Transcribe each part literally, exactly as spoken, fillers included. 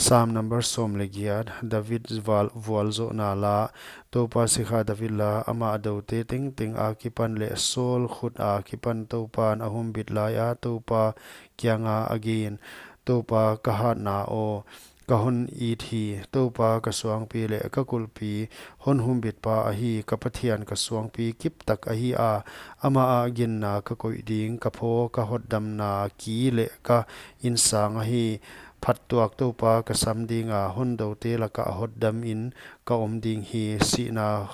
Sam number sawm leh giat, David val-, vualzohna la. Toupa sikha David la, amah a doute tengteng akipan leh Saul khut akipan Toupan a humbit laia Toupa kianga a gen. Toupa ka hatna aw, ka hon it hi. Toupa ka suangpi leh ka kulhpi, hon humbitpa ahi, ka Pathian ka suangpi kiptak ahi a. Amah a ginna ka koih ding, ka phaw ka hotdamna ki leh ka insang ahi. Phattuak Toupa ka sam dinga, hon doute laka hotdamin ka om ding hi. Sihna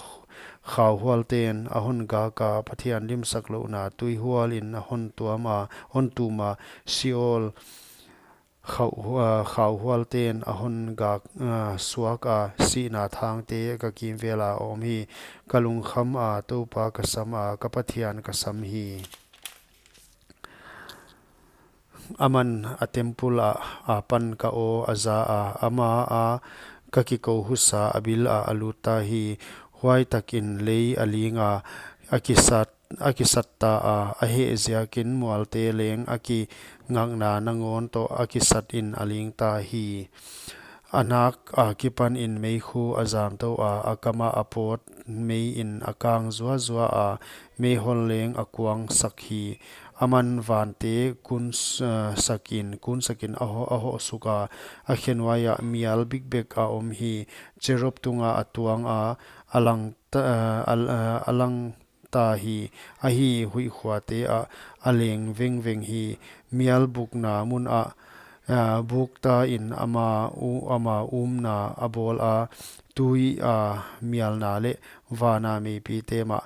khauhualten a hon gaka, Pathian limsaklouhna tuihualin a hon tuama, hon tuma, Sheol khau-, ah, khauhualten a hon gak, ah, suaka, sihna thangte ka kimvela a om hi. Ka lungkhama Toupa ka sama, ka Pathian ka sam hi. Aman a temple ah, a pan ka aw a zaa, ama a ka kikou husa a bil ah a lutta hi. Huai takin lei a linga, a kisat, a kisatta a, a heh ziakin mualte leng a kingakna nangawn toh a kisatin a lingta hi. A nak akipanin meikhu a zamtou a, a kama a pawt meiin a kang zuazua a, meihol leng a kuangsak hi. Aman vante kun s-, ah, sakin, kun sakin a ho-, a hohsuka, a khenuaia mial bikbek a om hi. Cherub tunga a tuanga, a lang ta, ah, a, ah, a lang ta hi. Ahi, huihkhuate ah a leng vengveng hi. Mial bukna mun ah, ah, bukta in ama u-, ama umna a bawl a, tui a mialna leh vana meipite mah.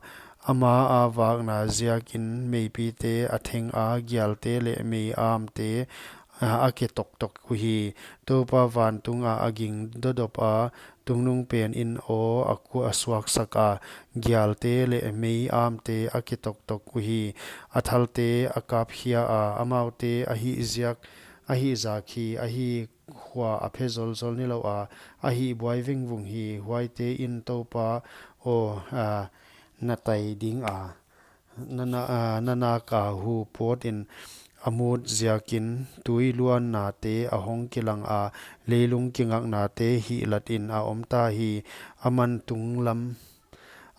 Ama a vakna ziakin meipite a theng a, gialte leh mei amte, ah, a ke toktok uhi. Toupa vantunga a ging dodop a, tungnungpenin aw a ku-, a suaksak a, gialte leh mei amte a ke toktok uhi. A thalte a kapkhia a, amaute a hih ziak, a hih zak hi, a hih khua a phe zolzol nilou a, a hih buai vengvung hi. Huaitein Toupa aw, ah, na tai dinga, na na-, ah, na naka hu pawtin a mut ziakin tui luannate a hong kilang a, leilung kingaknate hihlatin a omta hi. Aman tunglam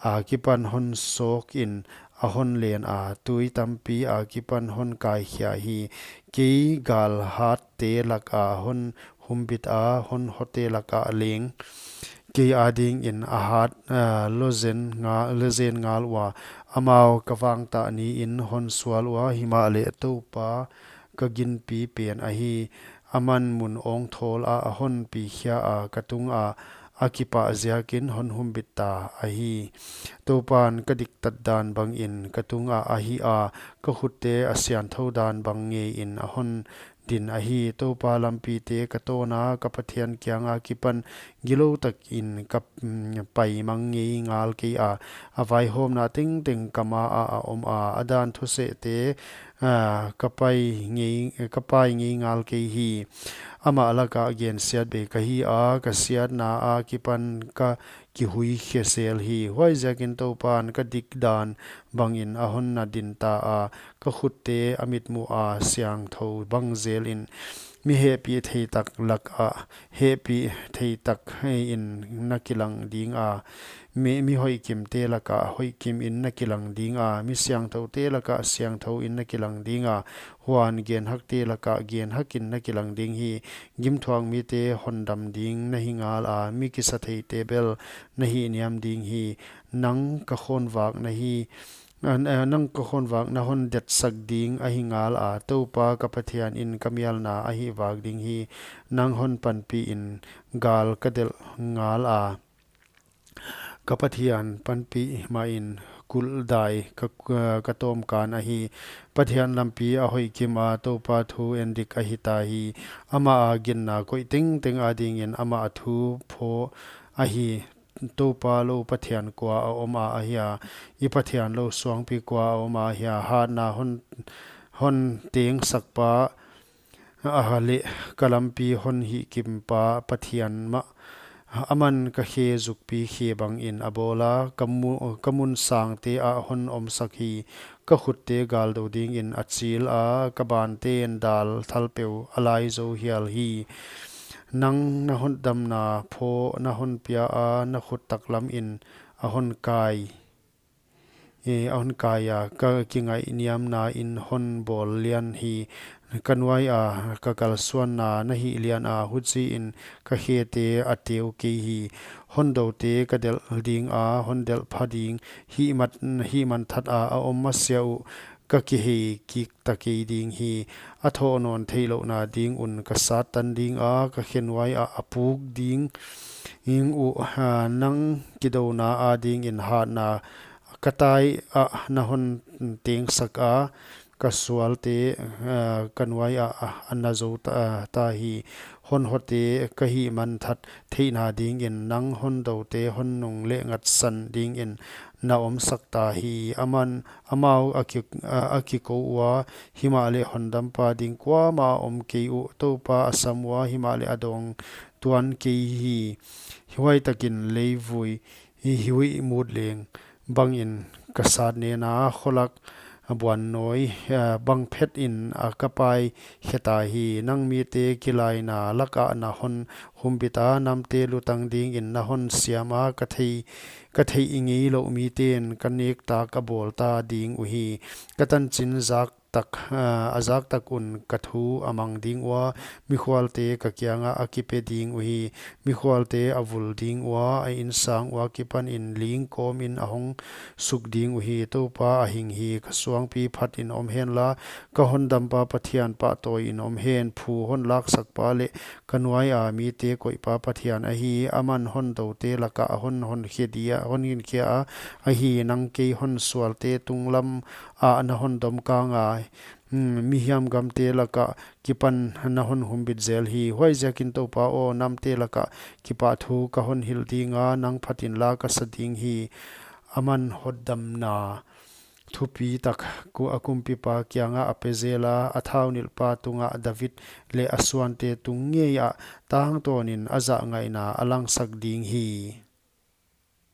akipan hon sawkin a hon len a, tui tampi akipan hon kaikhia hi. Kei galhatte laka hon humbit a, hon hote laka leng kei adingin a hat, ah, lozen nga-, lozen ngal ua, amau ka vangtah niin hon sual ua, himahleh Toupa ka ginpi pen ahi. Aman mun awngthawl a, a hon pikhia a, ka tunga a kipah ziakin hon humbitta ahi. Toupan ka diktat dan bangin ka tunga a hih a, ka khutte a siangthou dan bang ngeiin a hon din ahi. Toupa lampite ka tawna, ka Pathian kianga kipan gilou takin ka, mm, paimang ngei ngal kei a. A vaihawmna tengteng ka maa a om a, a dan thusehte, ah, ka pai ngei, ka pai ngei ngal kei hi. Amah laka gensiat bei ka hi a, ka siatna akipan ka kihui khe sel hi. Huaiziakin Toupan ka dikdan bangin a hon na dinta a, ka khutte a mitmuh a siangthou bang zelin, mi hehpihtheitak laka hehpihtheitak in na kilang dinga, mi, mi hoihkimte laka hoihkimin na kilang dinga, mi siangthoute laka siangthouin na kilang dinga, huan genhakte laka genhakin na kilang ding hi. Gimthuak mite hondam ding na hi ngala, mi kisatheite bel na hihniam ding hi. Nang ka khonvak na hi, ah, ah, nang ka khonvak na hon detsak ding ahi ngala, Toupa ka Pathianin ka mialna a hihvak ding hi. Nang hon panpihin gal ka delh ngala, ka Pathian panpih mahin kulhdai ka, ka, ka tawmkan ahi. Pathian lampi a hoihkima, Toupa thu endik ahita hi. Ama a ginna koih tengteng adingin ama a thu pho ahi. Toupa lou Pathian kua a om a ahia, i Pathian lou suangpi kua a om a ahia, hatna hon, hon tengsakpa, ahihleh ka lampi hon hihkimpa Pathian mah. Aman ka khe zukpi khe bangin a bawla, ka mu-, ka mun sangte ah hon omsak hi. Ka khutte galdo dingin a chil a, ka banten dal thalpeu a lai zo hial hi. Nang na hotdamna phaw na hon pia a, na khut taklam in a hon kai, e, a hon kai a, ka kingaihniamna in hon bawl lian hi. Ka nuai a, ka kalsuanna na hih lian a, huchiin ka khete a teu kei hi. Hondoute ka delh ding a, hondelh pha ding, hihmat, hihmanthat a a om masiah uh ka kihei kik ta kei ding hi. A thoh nawn theihlouhna ding un ka sat tan ding a, ka khenuai ah a puk ding, ing uh, a, nang kidouna adingin hatna ka tai ah na hon tengsak a, ka sualte, a, ka nuai ah, a, a na zou ta, a, ta hi. Honhote ka hihmanthat theihna dingin nang hondoute honnung leh ngatsan dingin na omsak ta hi. Aman, amau a ki, a, a kikou ua, himahleh hondampa ding kuamah om kei uh. Toupa a sam ua, himahleh a dawng tuan kei hi. Huaitakin leivui, hi, hiuih mut leng bangin ka sat nen a, kholak buannawi, a, bang phetin a ka pai khe ta hi. Nang mite kilaina lakah na hon humbit a, namte lutang dingin na hon siam a, ka thei, ka theih ngeilouh miten ka nektak a bawl ta ding uhi. Ka tanchin zak tak, a, a zak tak un ka thu a mang ding ua, mikhualte ka kiangah a kipe ding uhi. Mikhualte a vul ding ua, a insang ua kipanin ling kawmin a hong suk ding uhi. Toupa a hing hi, ka suangpi phatin om henla, ka hondampa Pathian pahtawiin om hen. Phu honlaksakpa leh ka nuai a mite koihpa Pathian ahi. Aman hondoute lakah a hon, honkhe dia, hon hinkhia a, ahi, nang kei honsualte tunglam ah na hondom kang a, hmm, mihiam gamte lakah kipan na hon humbit zel hi. Huaiziakin Toupa aw, namte lakah kipahthu ka hon hilh ding a, nang phatin la ka sa ding hi. Aman hotdamna thupitak ku, a kumpipa kiangah a pe zel a, a thaunilhpa tungah David leh a suante tung ngei ah tangtawnin a zahngaihna a langsak ding hi.